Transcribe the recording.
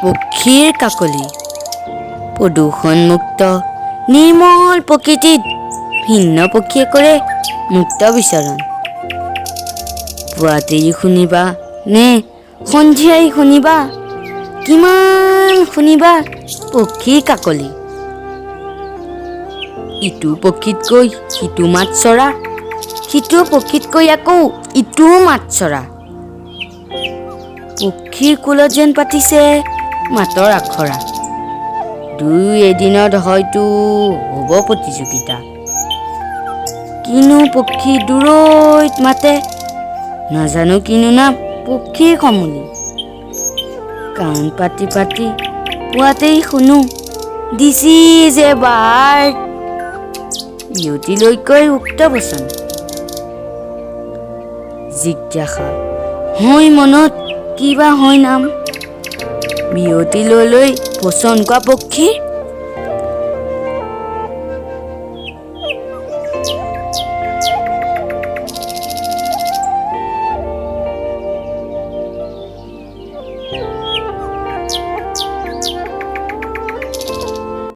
পক্ষীৰ কাকলি। প্ৰদূষণমুক্ত নিৰ্মল প্ৰকৃতিত ভিন্ন পক্ষীয়ে কৰে মুক্ত বিচৰণ। পুৱাতেই শুনিবা নে সন্ধিয়াই শুনিবা, কিমান শুনিবা পক্ষীৰ কাকলি। ইটো পক্ষীতকৈ সিটো মাত চৰা, সিটো পক্ষীতকৈ আকৌ ইটোও মাত চৰা। পক্ষীৰ কুলত যেন পাতিছে মাতৰ আখৰা। দুই এদিনত হয়তো হ'ব প্ৰতিযোগিতা। কিনো পক্ষী দূৰৈত মাতে, নাজানো কিনো নাম পক্ষীৰ সমূলি। কাণ পাতি পাতি পুৱাতেই শুনো, "This is a bird", বিয়তিলৈকৈ উক্ত বচন। জিজ্ঞাসা হৈ মনত কিবা হয় নাম, বিয়তি লৈ লৈ বচন কোৱা পক্ষীৰ।